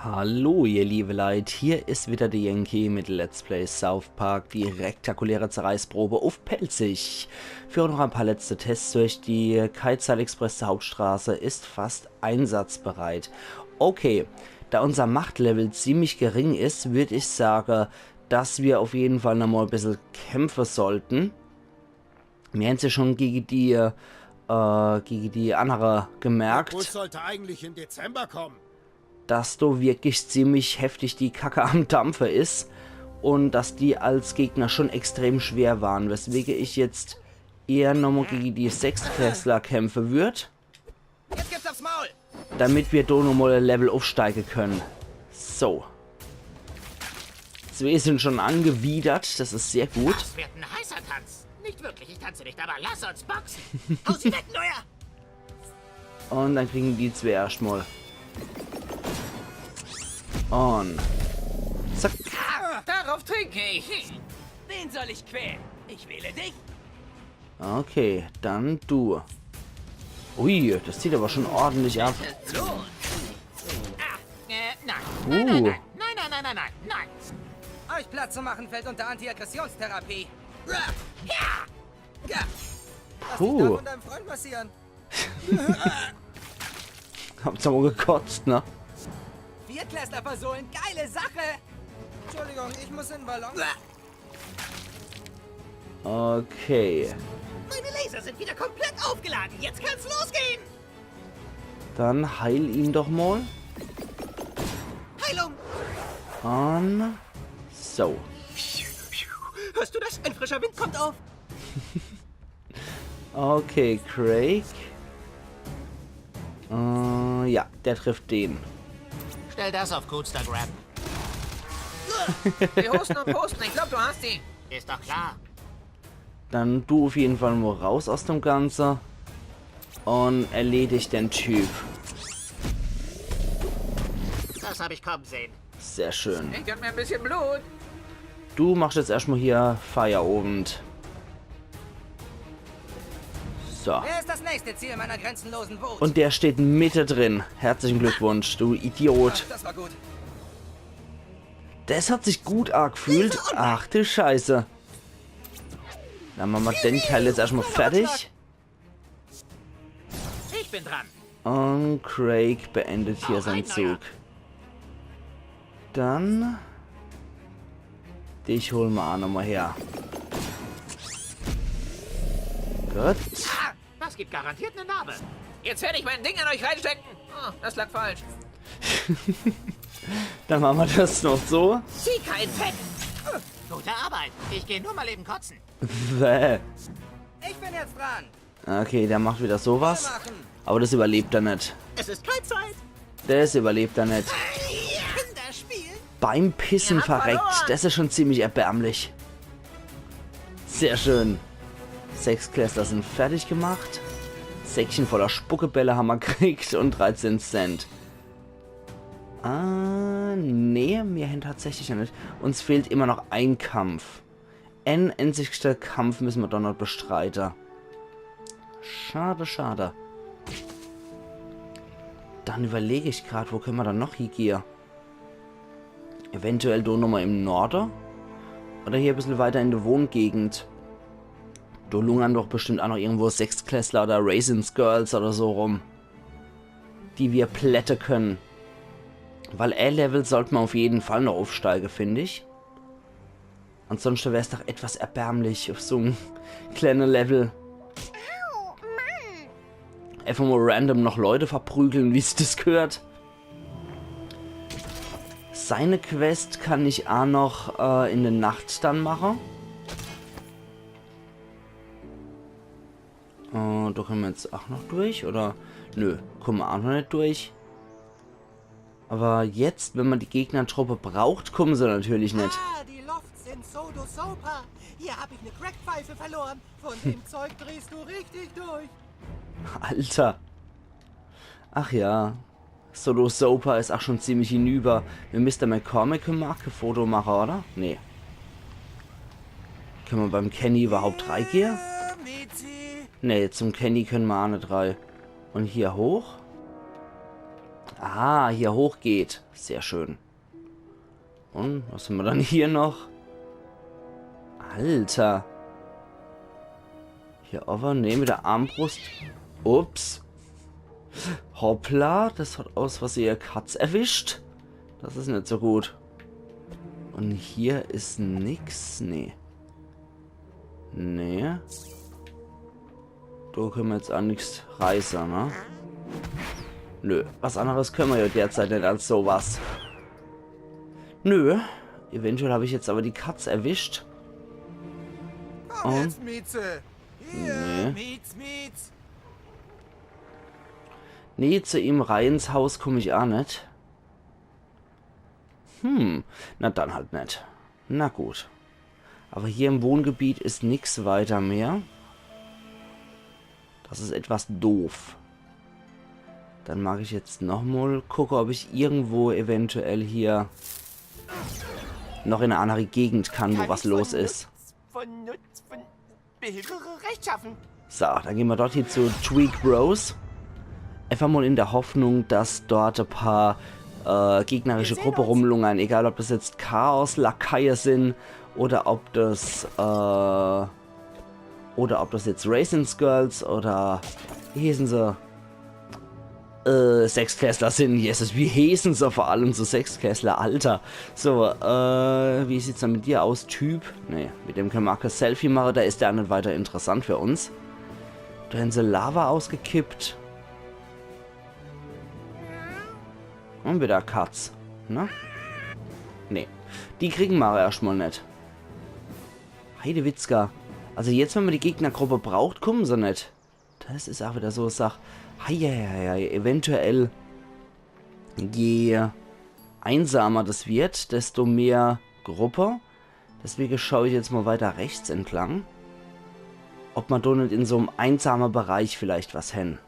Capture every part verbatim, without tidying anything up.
Hallo, ihr liebe Leit, hier is wieder de Yankee mit Let's Play South Park, die rektakuläre Zerreißprobe uff Pälzisch. Führe noch ein paar letzte Tests durch. Die Kaizad Express zur Hauptstraße is fast einsatzbereit. Okay, da unser Machtlevel ziemlich gering is, würd ich sage, dass wir auf jeden Fall nochmal e bissel kämpfe sollten. Mir hen's ja schon gege die, äh, gege die annere gemerkt, Bus sollte eigentlich im Dezember kommen. Dass do wirklich ziemlich heftig die Kacke am Dampfe is und dass die als Gegner schon extrem schwer waren, weswege ich jetzt eher nochmal gege die Sechstklässler kämpfe würd. Jetzt gibt's aufs Maul! Damit wir do nochmal e Level uffsteige können. So. Zwee sind schon angewidert, das is sehr gut. Das wird ein heißer Tanz. Nicht wirklich, ich tanze nicht, aber lass uns boxen. Hau sie weg, Neuer! Und dann kriegen die zwee erschtmal. Und zack. Darauf trinke ich. Wen soll ich quälen? Ich wähle dich. Okay, dann du. Ui, das zieht aber schon ordentlich ab. Los. Ah, äh, nein. Nein, nein, Uh. nein, nein, nein, nein, nein, nein, nein. Euch platt zu machen fällt unter Antiaggressionstherapie. Ja! Ja! Lass dich Puh. da von deinem Freund massieren. Habt's aber gekotzt, ne? Viertklässler versohlen, geile Sache! Entschuldigung, ich muss in den Ballon. Okay. Meine Laser sind wieder komplett aufgeladen. Jetzt kann's losgehen. Dann heil ihn doch mal. Heilung. Und so. Hörst du das? Ein frischer Wind kommt auf. Okay, Craig. Äh, ja, der trifft den. Stell das auf Coolstagram. Wir hosten und posten. Ich glaub, du hast ihn. Ist doch klar. Dann du auf jeden Fall nur raus aus dem Ganze und erledig den Typ. Das hab ich kommen sehen. Sehr schön. Ich gönn mir ein bisschen Blut. Du machst jetzt erschtmal hier Feierabend. So. Wer ist das nächste Ziel meiner grenzenlosen Wut? Und der steht mitte drin. Herzlichen Glückwunsch, du Idiot. Ach, das war gut. Das hat sich gut angefühlt. Ach du Scheiße. Dann machen wir den Kerl jetzt erschtmal fertig. Ich bin dran. Und Craig beendet hier seinen Zug. Dann dich holen wir auch nochmal her. Gut. Ah, das gibt garantiert eine Narbe. Jetzt werde ich mein Ding in euch reinstecken. Oh, das lag falsch. Dann machen wir das noch so. Zieh kein Fett. Gute Arbeit. Ich gehe nur mal eben kotzen. Bäh. Ich bin jetzt dran. Okay, der macht wieder sowas. Weitermachen. Aber das überlebt er net. Es ist Kite-Zeit. Das überlebt er net. Kinderspiel. Beim Pissen verreckt. Das ist schon ziemlich erbärmlich. Sehr schön. Sechstklässler sind fertig gemacht. Säckchen voller Spuckebälle haben wir gekriegt und dreizehn Cent. Ah, nee, mir haben tatsächlich noch net. Uns fehlt immer noch ein Kampf. En einzigster Kampf müssen wir doch noch bestreite. Schade, schade. Dann überleg ich grad, wo können wir dann noch hiegehe? Eventuell do nochmal im Norde? Oder hier e bissel weiter in de Wohngegend? Do lungern doch bestimmt auch noch irgendwo Sechstklässler oder Raisins Girls oder so rum, die wir plätte können. Weil A-Level sollt man auf jeden Fall noch aufsteige, find ich. Ansonsten wär's doch etwas erbärmlich auf so einem kleinen Level. Au, Mann! Einfach mal random noch Leute verprügeln, wie sich das gehört. Seine Quest kann ich auch noch äh, in der Nacht dann machen. Äh, da können wir jetzt auch noch durch, oder? Nö, kommen wir auch noch nicht durch. Aber jetzt, wenn man die Gegnertruppe braucht, kommen sie natürlich nicht. Ah, die Lofts in Sodo Sopa. Hier hab ich eine Crackpfeife verloren. Von dem Zeug drehst du richtig durch. Alter. Ach ja. Sodo Sopa is auch schon ziemlich hinüber. Mit Mister McCormick können wir auch kein Foto machen, oder? Nee. Können wir beim Kenny überhaupt reingehen? Nee, zum Kenny können wir auch nicht rein. Und hier hoch? Ah, hier hoch geht. Sehr schön. Und was hämmer dann hier noch? Alter. Hier owwe, nee, mit der Armbrust. Ups. Hoppla, das hat aus Versehe Katz erwischt. Das is net so gut. Und hier is nix. Nee. Nee. Do könne mer jetzt aa nix reiße, ne? Nö, was anneres könne mer ja derzeit net als sowas. Nö, eventuell hab ich jetzt awwer die Katz erwischt. Komm jetzt, Mieze. Hier, Miez, Miez. Nee, zu ihm rei ins Haus komm ich aa net. Hm, na dann halt net. Na gut. Awwer hier im Wohngebiet is nix weiter mehr. Das is etwas doof. Dann mag ich jetzt nochmal gucke, ob ich irgendwo eventuell hier noch in e annere Gegend kann, wo was los is. Von Nutz, von Behilfe, rechtschaffen. So, dann gehn mer dort hie zu Tweek Rose. Einfach mal in der Hoffnung, dass dort e paar äh, gegnerische Gruppe rumlungern. Egal, ob das jetzt Chaos-Lakaie sin oder ob das, äh, oder ob das jetzt Raisins Girls oder, wie heeßen se? Äh, Sechstklässler sin. Jesus, wie heeßen se vor allem so Sechstklässler, Alter. So, äh, wie sieht's dann mit dir aus, Typ? Nee, mit dem könne mer aa kä Selfie mache, der is jo net weiter interessant für uns. Do hän se Lava ausgekippt. Und wieder Katz, ne? Nee, die kriegen mer erscht mal net. Heidewitzka. Also jetzt, wenn mer die Gegnergruppe braucht, kommen se net. Das is aa wieder so e Sach. Heieiei, eventuell, je einsamer das wird, desto mehr Gruppe. Deswege schau ich jetzt mal weiter rechts entlang, ob mer do net in so'm einsame Bereich vielleicht was hän.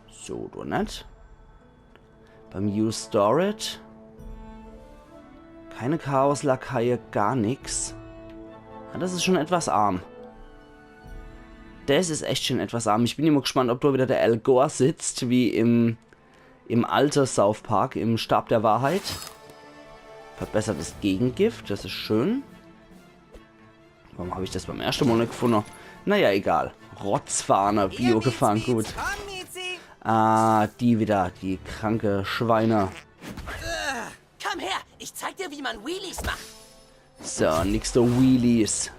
So, do net. Beim Use Store It. Keine Chaos-Lakaie, gar nix. Ja, das is schon etwas arm. Das is echt schon etwas arm. Ich bin immer gespannt, ob do wieder der Algor sitzt, wie im, im alte South Park, im Stab der Wahrheit. Verbessertes Gegengift, das is schön. Warum hab ich das beim erschte Mal net gefunne? Naja, egal. Rotzfahne, Bio gefangen, gut. Ah, die wieder, die kranke Schweine. Komm her, ich zeig dir, wie man Wheelies macht. So, nix do Wheelies.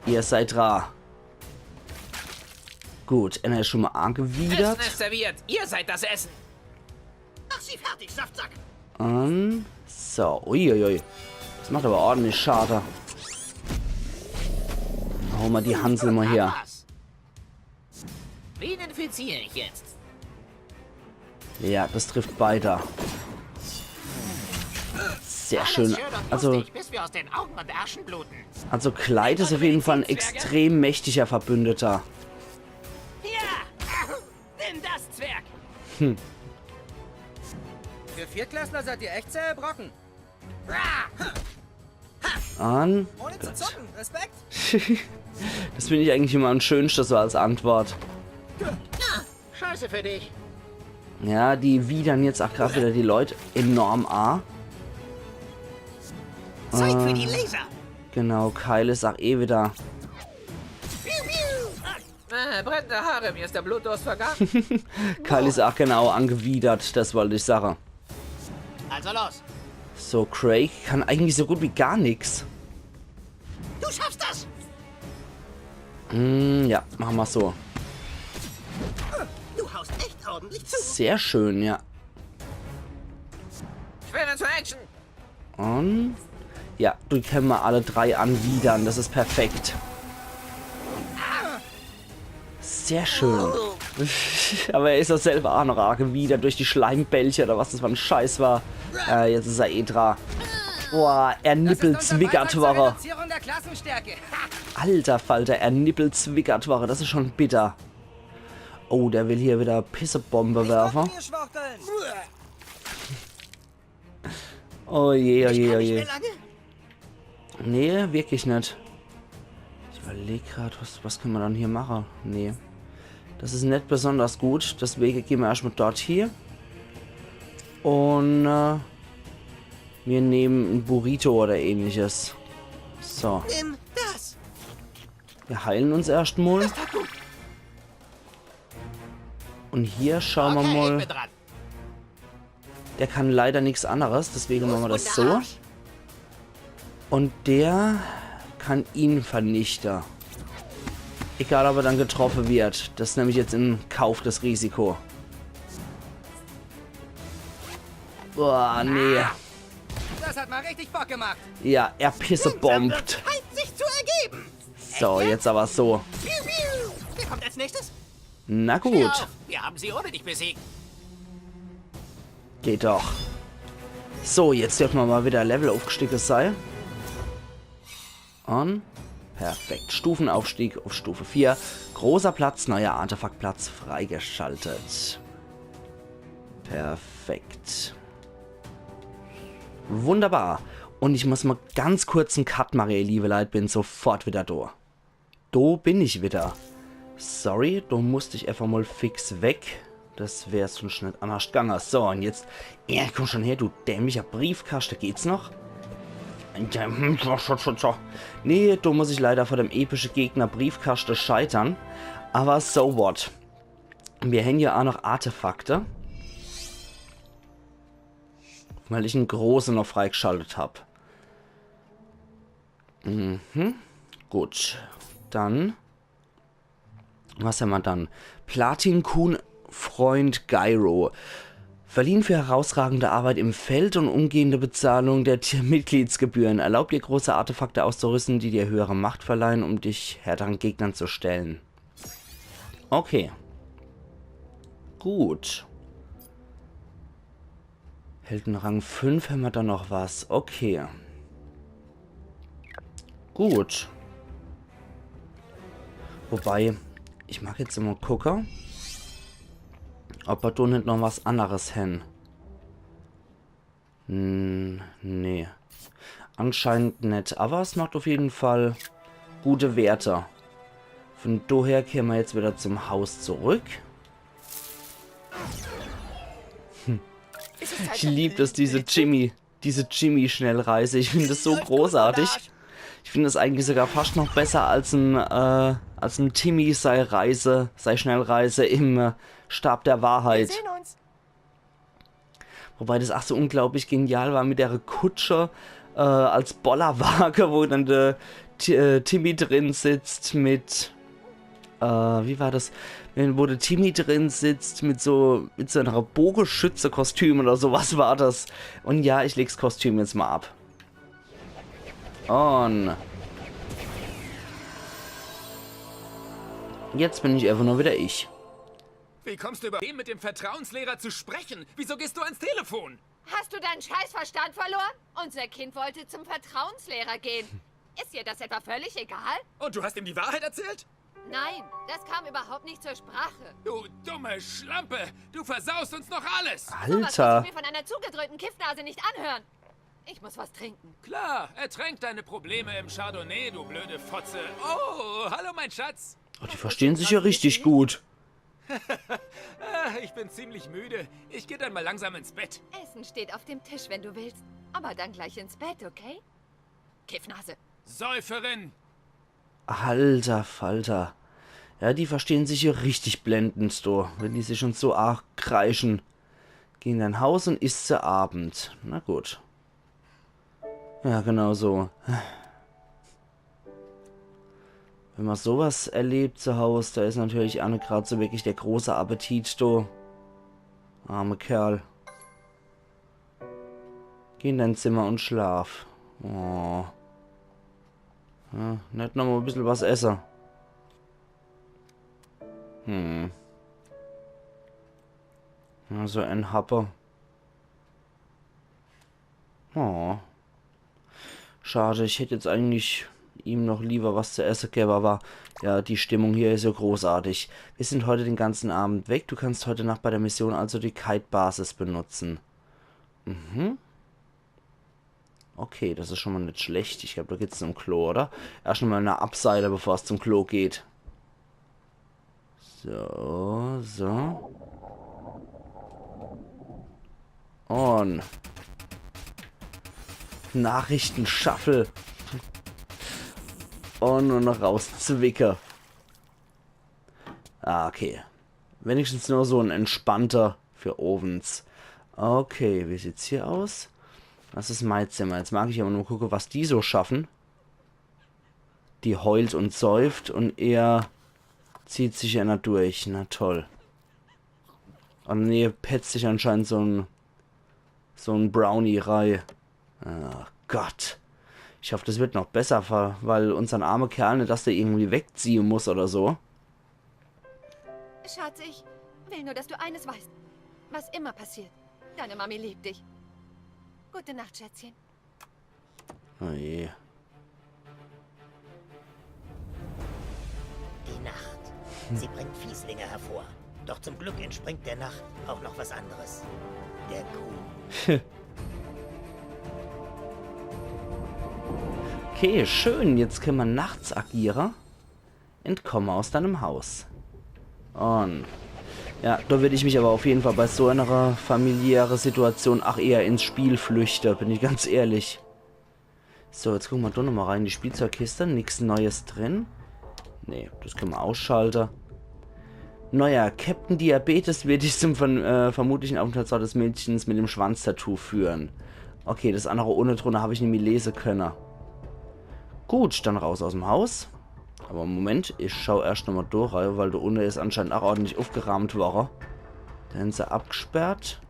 Ihr seid dra. Gut, einer is schon mal angewidert. Essen ist serviert, ihr seid das Essen. Mach sie fertig, Saftsack. Und so, uiuiui. Das macht aber ordentlich Schade. Hol mer die Hansel mal her. Wen infiziere ich jetzt? Ja, das trifft beide. Sehr schön. Also, bis wir aus den Augen und Aschen bluten. Also Clyde is auf jeden Fall ein extrem mächtiger Verbündeter. Hier! Nimm das, Zwerg! Hm. Für Viertklässler seid ihr echt zähe Brocken. An. Ohne zu zucken. Respekt. Das finde ich eigentlich immer am schönsten so als Antwort. Scheiße für dich. Ja, die widern jetzt auch gerade wieder die Leute enorm a. Zeit für die Laser. Genau, Kyle is auch eh wieder. Piu, piu. Ah, brennende Haare, mir ist der Blutdurst vergangen. Kyle is auch genau angewidert, das wollte ich sagen. Also los. So, Craig kann eigentlich so gut wie gar nix. Du schaffst das! Mm, ja, machen wir so. Du haust echt ordentlich zu. Sehr schön, ja. Ich werde zur Action. Und ja, die können wir alle drei anwidern. Das ist perfekt. Sehr schön. Aber er ist ja selber auch noch arg wieder durch die Schleimbällche oder was das für ein Scheiß war. Äh, jetzt ist er eh dra. Boah, er nippelt Zwickatware. Alter Falter, er nippelt Zwickatware. Das ist schon bitter. Oh, der will hier wieder Pissebombe werfen. Oh je, oh je, oh je. Nee, wirklich net. Ich überleg grad, was, was können wir dann hier machen? Nee. Das ist net besonders gut, deswegen gehen wir erstmal dort hier. Und äh, wir nehmen ein Burrito oder ähnliches. So. Nimm das. Wir heilen uns erscht mal. Das tat gut. Und hier schauen wir mal. Der kann leider nichts anderes, deswegen machen wir das so. Und der kann ihn vernichten. Egal, ob er dann getroffen wird. Das nehme ich jetzt in Kauf, das Risiko. Boah, nee. Das hat mal richtig Bock gemacht. Ja, er pisse bombt. Zeit, sich zu ergeben. So, jetzt aber so. Piu, piu. Wer kommt als nächstes? Na gut. Ja, wir haben sie ohne dich besiegt. Geht doch. So, jetzt dürfen wir mal wieder Level aufgestiegen sein. Und perfekt. Stufenaufstieg auf Stufe vier. Großer Platz, neuer Artefaktplatz freigeschaltet. Perfekt. Wunderbar. Und ich muss mal ganz kurz en Cut mache, ihr liebe Leit, bin sofort wieder do. Do bin ich wieder. Sorry, do musst ich einfach mal fix weg. Das wär sunscht net annerscht gange. So, und jetzt. Ja, komm schon her, du dämlicher Briefkaschte. Geht's noch? Nee, do muss ich leider vor dem epische Gegner Briefkaschte scheitern. Aber so what. Wir hän ja auch noch Artefakte. Weil ich en große noch freigeschaltet hab. Mhm. Gut. Dann. Was haben wir dann? Platin-Kun-Freund Gyro. Verliehen für herausragende Arbeit im Feld und umgehende Bezahlung der T- Mitgliedsgebühren. Erlaubt dir, große Artefakte auszurüsten, die dir höhere Macht verleihen, um dich härteren Gegnern zu stellen. Okay. Gut. Helden Rang fünf haben wir da noch was. Okay. Gut. Wobei, ich mag jetzt mal gucken, ob wir da nicht noch was anderes haben. Hm, nee. Anscheinend nicht. Aber es macht auf jeden Fall gute Werte. Von daher kehren wir jetzt wieder zum Haus zurück. Ich lieb das, diese Jimmy, diese Jimmy-Schnellreise. Ich finde das so großartig. Ich finde es eigentlich sogar fast noch besser als ein, äh, als ein Timmy sei Reise, sei Schnellreise im äh, Stab der Wahrheit. Wir sehen uns. Wobei das ach so unglaublich genial war mit der Kutsche äh, als Bollerwaage, wo dann der Ti- äh, Timmy drin sitzt mit, äh, wie war das? Wenn, wo der Timmy drin sitzt mit so, mit so einer Bogeschütze-Kostüm oder sowas war das. Und ja, ich leg's Kostüm jetzt mal ab. Und jetzt bin ich einfach nur wieder ich. Wie kommst du über dem mit dem Vertrauenslehrer zu sprechen? Wieso gehst du ans Telefon? Hast du deinen Scheißverstand verloren? Unser Kind wollte zum Vertrauenslehrer gehen. Ist dir das etwa völlig egal? Und du hast ihm die Wahrheit erzählt? Nein, das kam überhaupt nicht zur Sprache. Du dumme Schlampe! Du versaust uns noch alles! Sowas Alter! Muss ich mir von einer zugedröhnten Kiffnase nicht anhören. Ich muss was trinken. Klar, ertränk deine Probleme im Chardonnay, du blöde Fotze. Oh, hallo, mein Schatz. Oh, die verstehen sich ja richtig gut. Ah, ich bin ziemlich müde. Ich gehe dann mal langsam ins Bett. Essen steht auf dem Tisch, wenn du willst. Aber dann gleich ins Bett, okay? Kiffnase. Säuferin! Alter Falter. Ja, die verstehen sich hier richtig blendend, du. Wenn die sich schon so arg kreischen. Geh in dein Haus und iss zu Abend. Na gut. Ja, genau so. Wenn man sowas erlebt zu Haus, da is natürlich ach net grad so wirklich der große Appetit do. Arme Kerl. Geh in dein Zimmer und schlaf. Oh. Ja, net noch mal e bissel was esse. Hm. Ja, so en Happe. Oh. Schade, ich hätt jetzt eigentlich ihm noch lieber was zu esse gewwe, aber ja, die Stimmung hier is ja großartig. Wir sind heute den ganzen Abend weg. Du kannst heute Nacht bei der Mission also die Kite-Basis benutzen. Mhm. Okay, das is schon mal net schlecht. Ich glaub, da geht's zum Klo, oder? Erscht mal ne abseile, bevor es zum Klo geht. So, so. Und Nachrichtenshuffle. Und nur noch rauszwicke. Ah, okay. Wenigstens nur so en entspannter für owends. Okay, wie sieht's hier aus? Das is mei Zimmer. Jetzt mag ich aber nur gucke, was die so schaffen. Die heult und säuft und er zieht sich ja noch durch. Na toll. Und nee, petzt sich anscheinend so en, so en Brownie rei. Ach Gott. Ich hoff, das wird noch besser, weil unsern arme Kerl net, dass der irgendwie wegziehe muss oder so. Schatz, ich will nur, dass du eines weißt. Was immer passiert, deine Mami liebt dich. Gute Nacht, Schätzchen. Oh je. Die Nacht. Sie bringt Fieslinge hervor. Doch zum Glück entspringt der Nacht auch noch was anderes. Der Kuh. Okay, schön. Jetzt könne mer nachts agiere. Entkomme aus deinem Haus. Und ja, da würd ich mich aber auf jeden Fall bei so einer familiäre Situation ach eher ins Spiel flüchte, bin ich ganz ehrlich. So, jetzt gucke mer doch nochmal rein in die Spielzeugkiste. Nix Neues drin. Nee, das könne mer ausschalte. Naja, Captain Diabetes wird dich zum ver äh, vermutlichen Aufenthaltsort des Mädchens mit dem Schwanztattoo führen. Okay, das andere ohne drunter hab ich nimmi lese könne. Gut, dann raus aus dem Haus. Aber Moment, ich schau erscht nochmal da rei, weil da unne is anscheinend ach ordentlich aufgeraamt worre. Da sin se abgesperrt.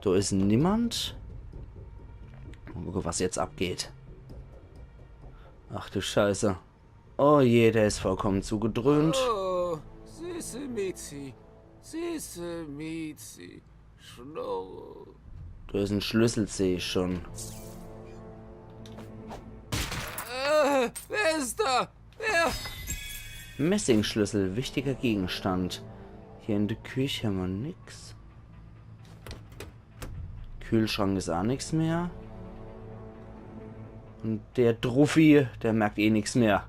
Da is niemand. Mal gucke, was jetzt abgeht. Ach du Scheiße. Oh je, der is vollkommen zugedröhnt. Oh, süße Miezi. Süße Miezi. Schnurr. Da is en Schlüssel, seh ich schon. Äh, wer ist da? Wer? Messingschlüssel, wichtiger Gegenstand. Hier in der Küche hämmer nix. Kühlschrank is ach nix mehr. Und der Druffi, der merkt eh nix mehr.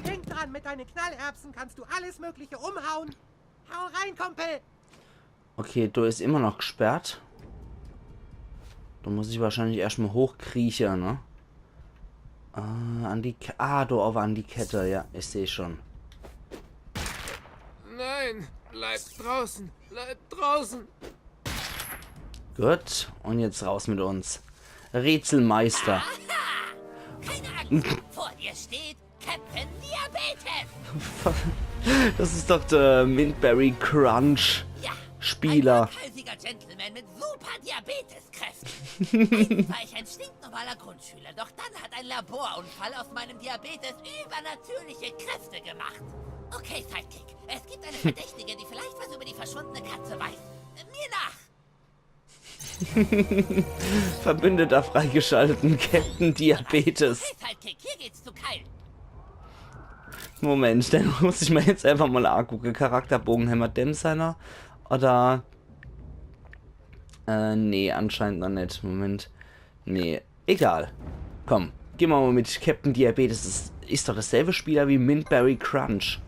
Denk dran, mit deinen Knallerbsen kannst du alles Mögliche umhauen. Hau rein, Kumpel! Okay, da is immer noch gesperrt. Da muss ich wahrscheinlich erscht mal hochkrieche, ne? Äh, an die Ke ah, da oben an die Kette, ja, ich seh schon. Nein, bleib draußen, bleib draußen. Gut, und jetzt raus mit uns. Rätselmeister. Keine Angst, vor dir steht Captain Diabetes. Das is doch der Mintberry Crunch Ja, Spieler. Ein kalsiger Gentleman mit super Diabeteskräften. Einst war ich ein stinknormaler Grundschüler, doch dann hat ein Laborunfall aus meinem Diabetes übernatürliche Kräfte gemacht. Okay, Sidekick, es gibt eine Verdächtige, die vielleicht was über die verschwundene Katze weiß. Mir nach! Verbündeter freigeschalten, Captain Diabetes. Okay, Sidekick, hier geht's zu Kyle. Moment, dann muss ich mir jetzt einfach mal angucke. Charakterbogen, hämmer dem seiner? Oder... Äh, nee, anscheinend noch net. Moment. Nee, egal. Komm, gehn mer mal mit Captain Diabetes. Das is doch derselbe Spieler wie Mintberry Crunch.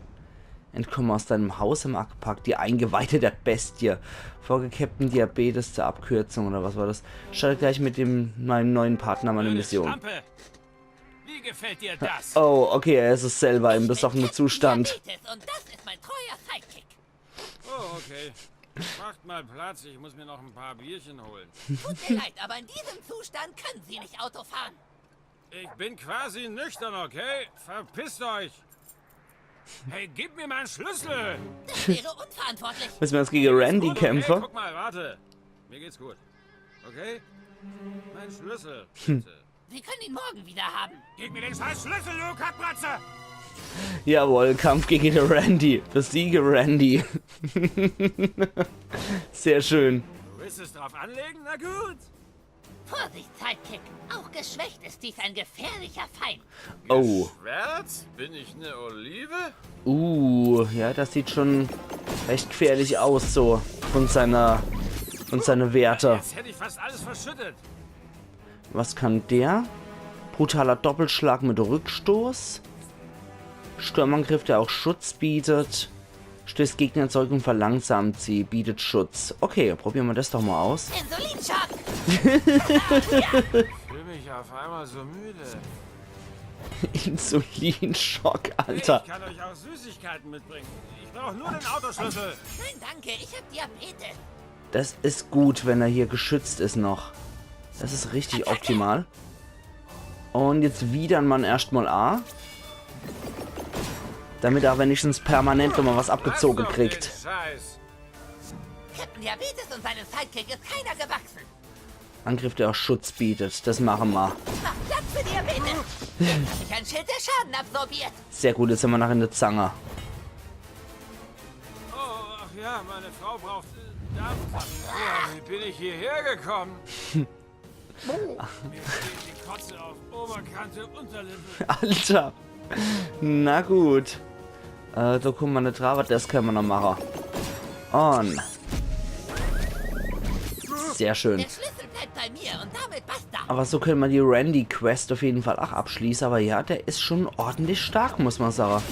Entkomme aus deinem Haus im Ackpack, die Eingeweide der Bestie. Folge Captain Diabetes zur Abkürzung, oder was war das? Starte gleich mit dem, meinem neuen Partner meine Mission. Schlampe! Wie gefällt dir das? Oh, okay, er is es selber im besoffenen Zustand. Diabetes und das ist mein treuer Sidekick. Oh, okay. Macht mal Platz, ich muss mir noch ein paar Bierchen holen. Tut mir leid, aber in diesem Zustand können Sie nicht Auto fahren. Ich bin quasi nüchtern, okay? Verpisst euch! Hey, gib mir meinen Schlüssel! Das wäre unverantwortlich. Müssen wir jetzt gegen Randy Gut, okay, kämpfen? Guck mal, warte. Mir geht's gut. Okay? Mein Schlüssel, bitte. Sie können ihn morgen wieder haben. Gib mir den scheiß Schlüssel, du Kackbratze! Jawohl, Kampf gegen den Randy. Besiege Randy. Sehr schön. Du willst es drauf anlegen? Na gut. Vorsicht, Sidekick. Auch geschwächt ist dies ein gefährlicher Feind. Oh. Schwert? Bin ich eine Olive? Uh, ja, das sieht schon recht gefährlich aus, so von seiner, von seiner Werte. Jetzt hätte ich fast alles verschüttet. Was kann der? Brutaler Doppelschlag mit Rückstoß. Sturmangriff, der auch Schutz bietet. Stößt Gegner zurück und verlangsamt sie, bietet Schutz. Okay, probieren wir das doch mal aus. Insulinschock! Ich fühle mich auf einmal so müde. Insulinschock, Alter. Ich kann euch auch Süßigkeiten mitbringen. Ich brauche nur den Autoschlüssel. Nein, danke, ich hab Diabetes. Das ist gut, wenn er hier geschützt ist noch. Das ist richtig optimal. Und jetzt widern man erstmal A. Damit er wenigstens permanent nochmal was abgezogen Auf kriegt. Den Scheiß. Captain Diabetes und seinem Sidekick ist keiner gewachsen. Angriff, der auch Schutz bietet. Das machen wir. Mach Platz für Diabetes. Ich ein Schild, der Schaden absorbiert. Sehr gut, jetzt sind wir noch in der Zange. Oh, ach ja, meine Frau braucht äh, Damensachen. Boah, wie bin ich hierher gekommen? Mir steht die Kotze auf Oberkante, Unterlippe. Alter. Na gut. Äh, da kommen wir nicht drauf, das können wir noch machen. Und. Sehr schön. Der Schlüssel bleibt bei mir und damit basta. Aber so können wir die Randy-Quest auf jeden Fall auch abschließen. Aber ja, der ist schon ordentlich stark, muss man sagen.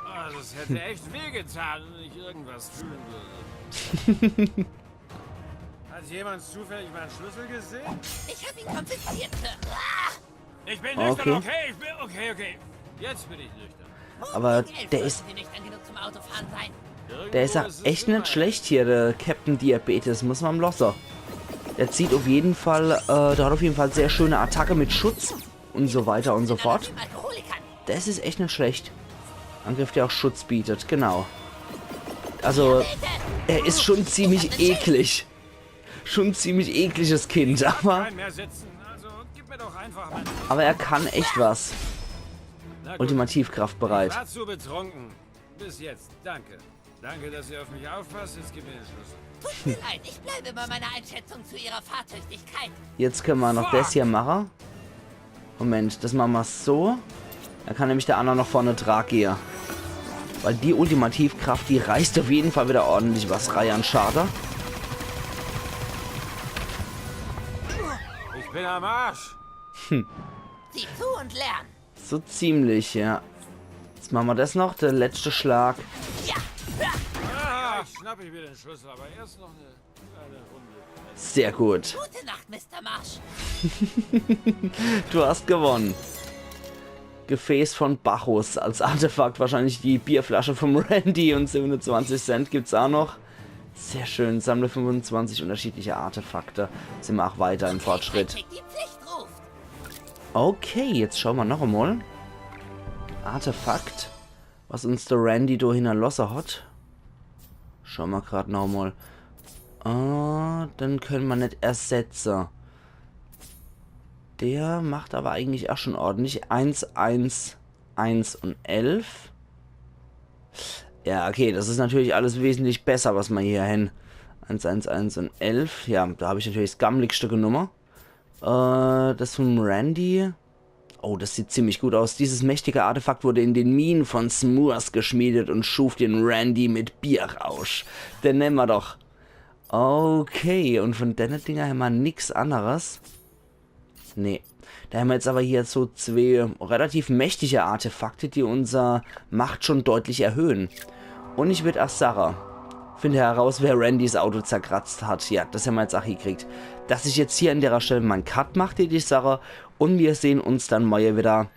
Ah, das hätte echt wehgetan, wenn ich irgendwas fühlen würde. Hat jemand zufällig meinen Schlüssel gesehen? Ich hab ihn konfisziert. Ah! Ich bin Okay. Nüchtern, okay? Ich bin, okay, okay. Jetzt bin ich nüchtern. Aber Elf der sollten ist, Sie nüchtern genug zum Autofahren sein. der ist ja Irgendwo echt immer. Nicht schlecht hier, der Captain Diabetes, muss man ihm lassen. Der zieht auf jeden Fall, äh, der hat auf jeden Fall sehr schöne Attacke mit Schutz und so weiter und so fort. Anonymen Alkoholikern. Das ist echt nicht schlecht. Angriff, der auch Schutz bietet, genau. Also, er ist schon ziemlich eklig. Schon ziemlich ekliges Kind, aber, Kein mehr sitzen, also gib mir doch einfach mein. aber er kann echt was. Na gut, Ultimativkraft bereit. War zu betrunken. Bis jetzt, danke. Danke, dass ihr auf mich aufpasst. Jetzt gib mir den Schlüssel. Tut mir leid, ich bleibe bei meiner Einschätzung zu Ihrer Fahrtüchtigkeit. Jetzt können wir noch das hier machen. Moment, das machen wir so. Dann kann nämlich der andere noch vorne dran gehen. Weil die Ultimativkraft, die reißt auf jeden Fall wieder ordentlich was rein an Schade. Ich bin am Arsch. Sieh zu und lern. So ziemlich, ja. Jetzt machen wir das noch, der letzte Schlag. Ja. Ah, ich schnapp ich mir den Schlüssel, aber erst noch eine kleine Runde. Sehr gut. Gute Nacht, Mister Marsch. Du hast gewonnen. Gefäß von Bacchus als Artefakt. Wahrscheinlich die Bierflasche vom Randy und siebenundzwanzig Cent gibt's auch noch. Sehr schön. Sammle fünfundzwanzig unterschiedliche Artefakte. Sind wir auch weiter im Fortschritt. Krieg die Pflicht ruft. Okay, jetzt schauen wir noch einmal. Artefakt, was uns der Randy da hinterlassen hat. Schauen wir gerade noch einmal. Äh, den können wir nicht ersetzen. Der macht aber eigentlich auch schon ordentlich. Eins, eins, eins und elf. Ja, okay, das ist natürlich alles wesentlich besser, was wir hier haben. Eins, eins, eins und elf. Ja, da habe ich natürlich das gammligste genommen. Äh, das vom Randy. Oh, das sieht ziemlich gut aus. Dieses mächtige Artefakt wurde in den Minen von Smurs geschmiedet und schuf den Randy mit Bierrausch. Den nehmen wir doch. Okay, und von denne Dinger haben wir nix anderes. Nee. Da haben wir jetzt aber hier so zwei relativ mächtige Artefakte, die unser Macht schon deutlich erhöhen. Und ich würd auch sagen, finde heraus, wer Randys Auto zerkratzt hat. Ja, das haben wir jetzt auch hingekriegt. Dass ich jetzt hier an der Stelle meinen Cut mache, die ich sage. Und wir sehen uns dann morgen wieder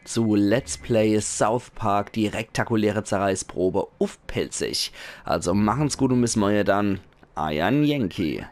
zu Let's Play South Park, die rektakuläre Zerreißprobe uff Pälzisch. Also machen's gut und bis morgen dann. Euer Yankee.